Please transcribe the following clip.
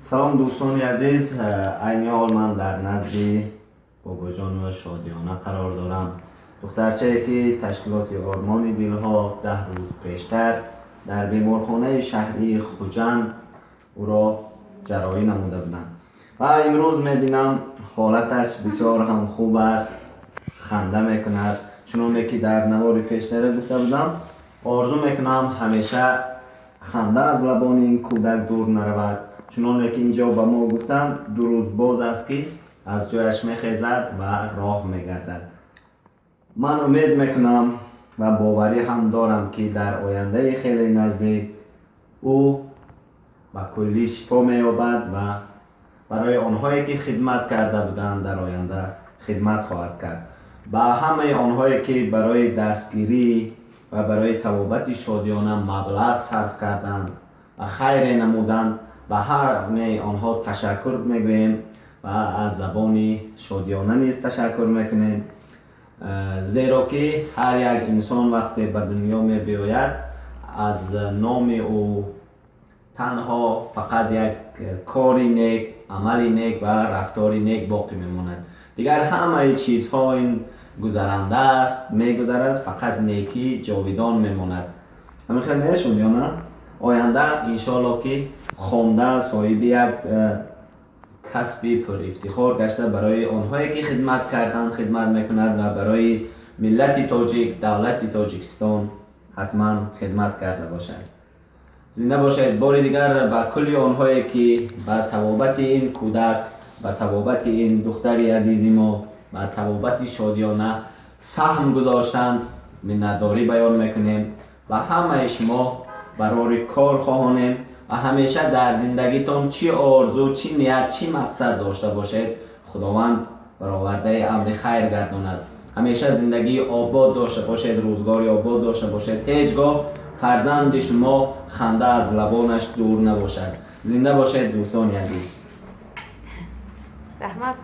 Салом, дӯстони азиз. Айни ҳол ман дар назди Бобоҷонова Шодиёна қарор дорам, духтарчае, ки ташкилоти «Ормони дилҳо» 10 рӯз пештар дар беморхонаи шаҳрии Хуҷанд ӯро ҷарроҳӣ намуда буданд ва имрӯз мебинам, ҳолаташ бисёр ҳам хуб аст, ханда мекунад. Чуноне ки дар навори пештара гуфта будам, орзу мекунам, ҳамеша ханда аз лабони ин кӯдак дур наравад. Чуноне ки инҷо ба мо гуфтанд, 2 рӯз боз аст, ки аз ҷояш мехезад ва роҳ мегардад. Ман умед мекунам ва боварӣ ҳам дорам, ки дар ояндаи хеле наздик ӯ ба куллӣ шифо меёбад ва барои онҳое, ки хидмат карда буданд, дар оянда хидмат хоҳад кард. Ба ҳамаи онҳое, ки барои дастгирӣ ва барои табобати Шодиёна маблағ сарф карданд ва хайре намуданд, ба ҳамаи онҳо ташаккур мегӯем ва аз забони Шодиёна низ ташаккур мекунем, зеро ки ҳар як инсон вақте ба дунё мебиёяд, аз номи ӯ танҳо фақат як кори нек, амали нек ва рафтори нек боқӣ мемонад. Дигар ҳамаи чизҳо ин гузаранда аст, мегузарад, фақат некӣ ҷовидон мемонад. Ҳамин хел не, Шодиёна? Оянда, иншоалло, ки хонда, соҳиби як касби пурифтихор гашта, барои онҳое, ки хидмат карданд, хидмат мекунад ва барои миллати тоҷик, давлати Тоҷикистон ҳатман хидмат карда бошад. Зинда бошед. Бори дигар ба кулли онҳое, ки ба табобати ин кӯдак, ба табобати ин духтари азизи мо, ба табобати Шодиёна саҳм гузоштанд, миннатдорӣ баён мекунем ва ҳамаи шумо барори кор хоҳонем ва ҳамеша дар зиндагитон чӣ орзу, чӣ ният, чӣ мақсад дошта бошед, Худованд баровардаи амри хайр гардонад. Ҳамеша зиндагии обод дошта бошед, рӯзгори обод дошта бошед, ҳеҷ гоҳ фарзанди шумо ханда аз лабонаш дур набошад. Зинда бошед, дӯстони азиз. Раҳмат.